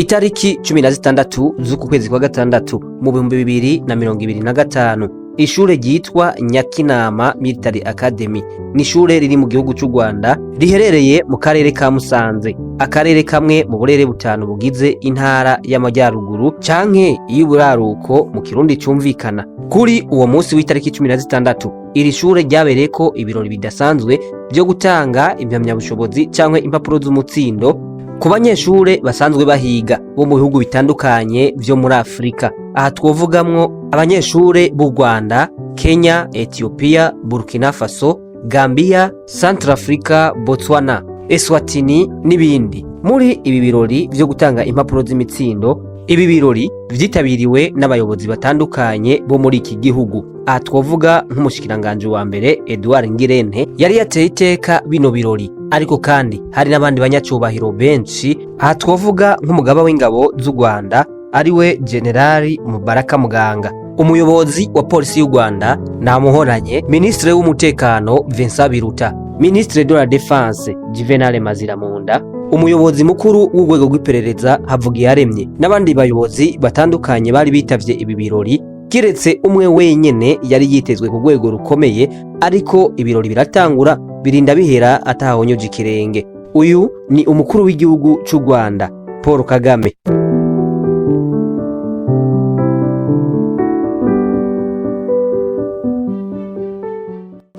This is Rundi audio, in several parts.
Itariki 16 z'uku kwezi kwa gatandatu mu 2025, ishure ryitwa Nyakinama Military Academy ni ishure riri mu gihugu c'u Rwanda, riherereye mu karere ka Musanze, akarere kamwe mu burere butanu bugize intara y'Amajyaruguru canke iy'uburaruko mu Kirundi cumvikana. Kuri uwo munsi w'itariki 16, iri shure ryabereyeko ibirori bidasanzwe vyo gutanga impamyabushobozi canke impapuro z'umutsindo ku banyeshure basanzwe bahiga bo mu bihugu bitandukanye vyo muri Afrika. Aha twovugamwo abanyeshure b'u Rwanda, Kenya, Ethiopia, Burkina Faso, Gambia, Centrafrica, Botswana, Eswatini n'ibindi. Muri ibi birori vyo gutanga impapuro z'imitsindo, ibi birori vyitabiriwe n'abayobozi batandukanye bo muri iki gihugu. Aha twovuga nk'umushikiranganji wa mbere Edouard Ngirente yari yateye iteka bino birori, ariko kandi hari n'abandi banyacubahiro benshi. Aha twovuga nk'umugaba w'ingabo z'u Rwanda ariwe Generali Mubaraka Muganga, umuyobozi wa polisi y'u Rwanda Namuhoranye, Ministre w'umutekano Vincent Biruta, Ministre de la Défense Juvenal Maziramunda, umuyobozi mukuru w'urwego rw'iperereza Havugiyaremye, n'abandi bayobozi batandukanye bari bitavye ibi birori, kiretse umwe wenyene yari yitezwe ku rwego rukomeye, ariko ibirori biratangura birinda bihera atahonyoje ikirenge. Uyu ni umukuru w'igihugu c'u Rwanda Paul Kagame.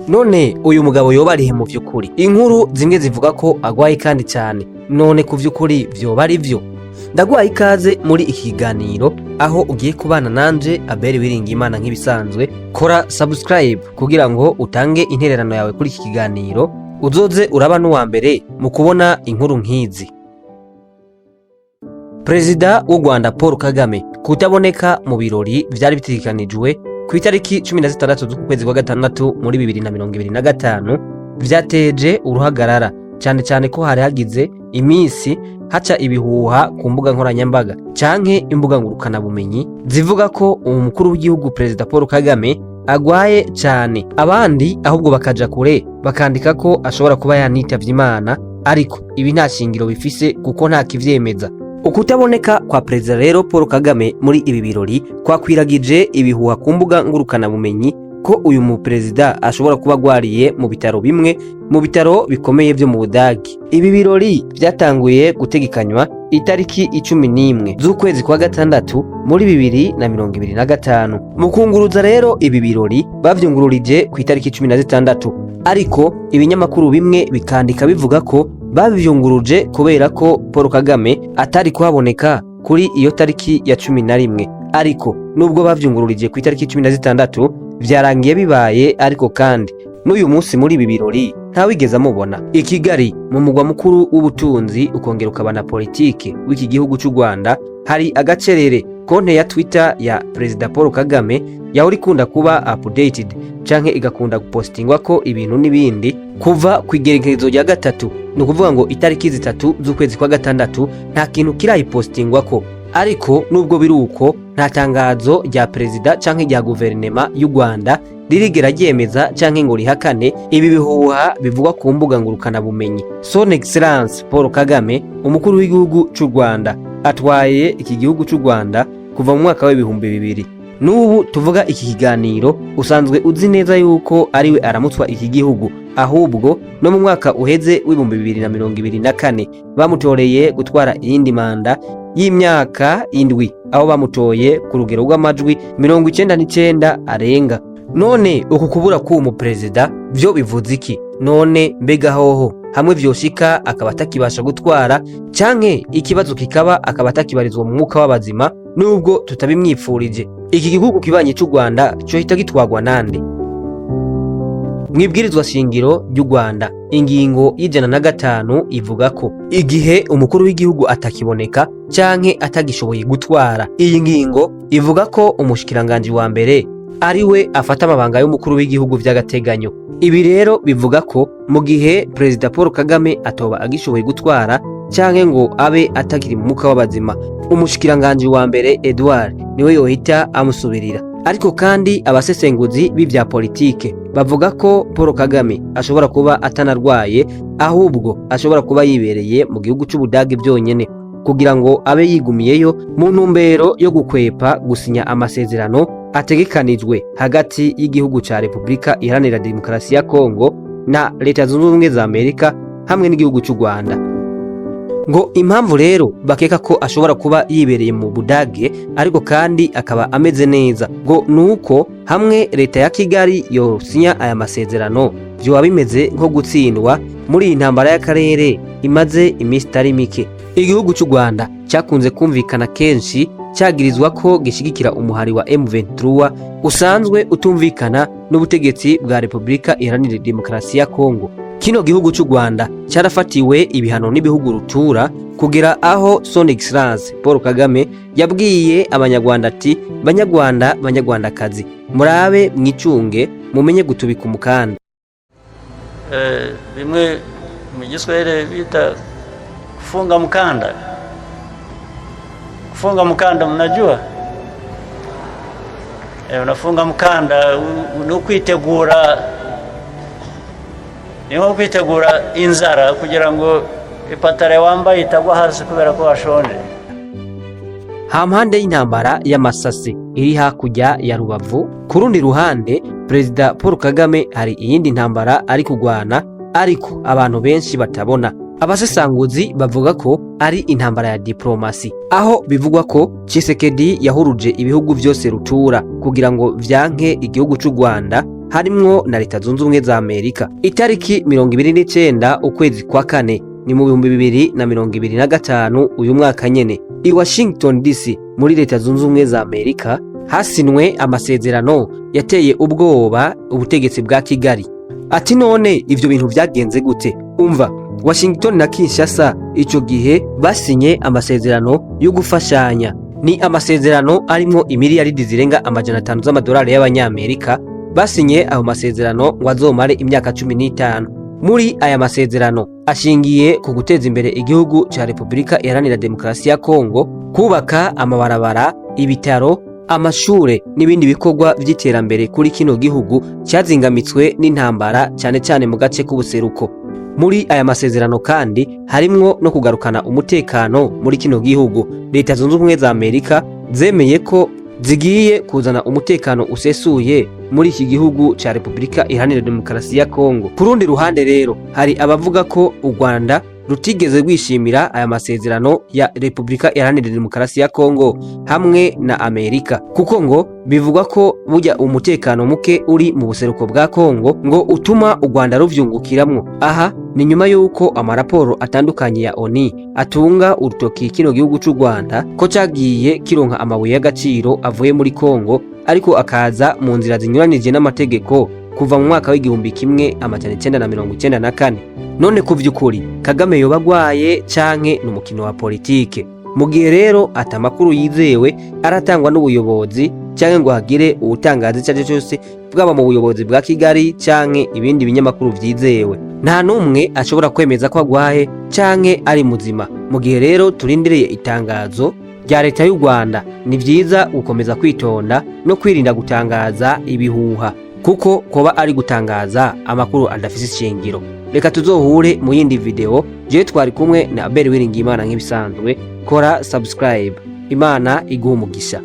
None uyu mugabo yoba arihe mu vy'ukuri? Inkuru zimwe zivuga ko agwaye kandi cyane. None ku vy'ukuri vyoba ari vyo? Ndaguhaye ikaze muri iki kiganiro aho ugiye kubana nanje Abel Wiringimana nk'ibisanzwe. Kora subscribe kugira ngo utange intererano yawe kuri iki kiganiro, uzoze uraba n'uwa mbere mu kubona inkuru nk'izi. Perezida w'u Rwanda Paul Kagame kutaboneka mu birori vyari bitegekanijwe ku itariki 16 z'uku kwezi kwa gatandatu muri 2025 vyateje uruhagarara, cyane cyane ko hari hagize iminsi haca ibihuha ku mbuga nkoranyambaga canke imbuga ngurukanabumenyi zivuga ko umukuru w'igihugu Perezida Paul Kagame agwaye cyane, abandi ahubwo bakaja kure bakandika ko ashobora kuba yanitavye Imana, ariko ibi nta shingiro bifise kuko nta kivyemeza. Ukutaboneka kwa Perezida rero Paul Kagame muri ibi birori kwakwiragije ibihuha ku mbuga ngurukanabumenyi ko uyu muperezida ashobora kuba agwariye mu bitaro bimwe mu bitaro bikomeye vyo mu Budagi. Ibi birori vyatanguye gutegekanywa itariki 11 z'ukwezi kwa gatandatu muri 2025. Mu kunguruza rero ibi birori bavyungururije ku itariki 16, ariko ibinyamakuru bimwe bikandika bivuga ko bavyunguruje kubera ko Paul Kagame atari kuhaboneka kuri iyo tariki ya 11. Ariko nubwo bavyungururije ku itariki 16, vyarangiye bibaye, ariko kandi n'uyu munsi muri ibi birori ntawigeze amubona. I Kigali, mu mugwa mukuru w'ubutunzi ukongera ukaba na politike w'iki gihugu c'u Rwanda, hari agacerere. Konte ya Twitter ya Perezida Paul Kagame yahora ikunda kuba updated canke igakunda gupostingwa ko ibintu n'ibindi kuva ku igerekezo rya gatatu, ni ukuvuga ngo itariki 3 z'ukwezi kwa gatandatu, nta kintu kirayipostingwa ko. Ariko nubwo biri uko, nta tangazo rya perezida canke rya guverinema y'u Rwanda ririgera ryemeza canke ngo rihakane ibi bihuha bivugwa ku mbuga ngurukanabumenyi. Son Excellence Paul Kagame, umukuru w'igihugu c'u Rwanda, atwaye iki gihugu c'u Rwanda kuva mu mwaka w'2000. N'ubu tuvuga iki kiganiro usanzwe uzi neza yuko ariwe aramutswa iki gihugu, ahubwo no mu mwaka uheze w'2024 bamutoreye gutwara iyindi manda y'imyaka 7, aho bamutoye ku rugero rw'amajwi 99 arenga. None uku kubura k'uwo muperezida vyo bivuze iki? None mbega hoho hamwe vyoshika akaba atakibasha gutwara, canke ikibazo kikaba akaba atakibarizwa mu mwuka w'abazima, nubwo tutabimwipfurije, iki gihugu kibanyi c'u Rwanda cohita gitwagwa nande? Mwibwirizwa shingiro ry'u Rwanda, ingingo y'105 ivuga ko igihe umukuru w'igihugu atakiboneka canke atagishoboye gutwara, iyi ngingo ivuga ko umushikiranganji wa mbere ariwe afata amabanga y'umukuru w'igihugu vy'agateganyo. Ibi rero bivuga ko mu gihe Perezida Paul Kagame atoba agishoboye gutwara canke ngo abe atakiri mu mwuka w'abazima, umushikiranganji wa mbere Edouard niwe yohita amusubirira. Ariko kandi abasesenguzi b'ivya politike bavuga ko Paul Kagame ashobora kuba atanarwaye, ahubwo ashobora kuba yibereye mu gihugu c'Ubudagi byonyene. kugira ngo abe yigumiyeyo mu ntumbero yo gukwepa gusinya amasezerano ategekanijwe hagati y'igihugu ca Repubulika Iharanira Demokarasi ya Kongo na Leta Zunze Ubumwe za Amerika hamwe n'igihugu c'u Rwanda. Ngo impamvu rero bakeka ko ashobora kuba yibereye mu Budage, ariko kandi akaba ameze neza, ngo nuko hamwe leta ya Kigali yosinya aya masezerano, vyoba bimeze nko gutsindwa muri iyi ntambara y'akarere imaze iminsi itari mike. Igihugu c'u Rwanda cyakunze kumvikana kenshi cyagirizwa ko gishigikira umuhari wa M23 usanzwe utumvikana n'ubutegetsi bwa Repubulika Iharanira Demokarasi ya Kongo. Kino gihugu c'u Rwanda cyarafatiwe ibihano n'ibihugu rutura, kugera aho Son Excellence Paul Kagame yabwiye Abanyarwanda ati: "Banyarwanda, Banyarwandakazi, murabe mwicunge, mumenye gutubika umukanda." Bimwe mu Giswahili bita kufunga mkanda. Kufunga mkanda mnajua? Unafunga mkanda ni ukwitegura, ni nko kwitegura inzara kugira ngo ipataro wambaye itagwa hasi kubera ko washonje. Hampande y'intambara y'amasase iri hakurya ya Rubavu, ku rundi ruhande Perezida Paul Kagame hari iyindi ntambara ari kugwana, ariko abantu benshi batabona. Abasesanguzi bavuga ko ari intambara ya diplomasi, aho bivugwa ko Tshisekedi yahuruje ibihugu vyose rutura kugira ngo vyanke igihugu c'u Rwanda, harimwo na Leta Zunze Ubumwe za Amerika. Itariki 29 ukwezi kwa kane, ni mu 2025, uyu mwaka nyene, i Washington DC muri Leta Zunze Ubumwe za Amerika, hasinwe amasezerano yateye ubwoba ubutegetsi bwa Kigali. Ati: "None ivyo bintu vyagenze gute?" Umva, Washington na Kinshasa ico gihe basinye amasezerano yo gufashanya. Ni amasezerano arimwo imiliyaridi zirenga 500 z'amadolari y'Abanyamerika. Basinye ayo masezerano ngo azomare imyaka 15. Muri aya masezerano ashingiye ku guteza imbere igihugu ca Repubulika Iharanira Demokarasi ya Kongo, kubaka amabarabara, ibitaro, amashure n'ibindi bikorwa vy'iterambere kuri kino gihugu cyazingamitswe n'intambara, cyane cyane mu gace k'ubuseruko. Muri aya masezerano kandi harimwo no kugarukana umutekano muri kino gihugu. Leta Zunze Ubumwe za Amerika zemeye ko zigiye kuzana umutekano usesuye muri iki gihugu ca Repubulika Iharanira Demokarasi ya Kongo. Ku rundi ruhande rero, hari abavuga ko u Rwanda rutigeze rwishimira aya masezerano ya Repubulika Iharanira Demokarasi ya Kongo hamwe na Amerika, kuko ngo bivugwa ko burya umutekano muke uri mu buseruko bwa Kongo ngo utuma u Rwanda ruvyungukiramwo. Aha ni nyuma y'uko amaraporo atandukanye ya ONU atunga urutoki kino gihugu c'u Rwanda ko cagiye kironka amabuye y'agaciro avuye muri Kongo, ariko akaza mu nzira zinyuranije n'amategeko kuva mu mwaka w'1994. None ku vy'ukuri Kagame yoba agwaye canke ni umukino wa politike? Mu gihe rero ata makuru yizewe aratangwa n'ubuyobozi canke ngo hagire uwutangaza ico ari cyo cyose, bwaba mu buyobozi bwa Kigali canke ibindi binyamakuru vyizewe, nta n'umwe ashobora kwemeza ko agwaye canke ari muzima. Mu gihe rero turindiriye itangazo rya leta y'u Rwanda, ni vyiza gukomeza kwitonda no kwirinda gutangaza ibihuha, kuko koba ari gutangaza amakuru adafise ishingiro. Reka tuzohure mu yindi video. Jewe twari kumwe na Abel Wiringiyimana nk'ibisanzwe. Kora subscribe. Imana iguha umugisha.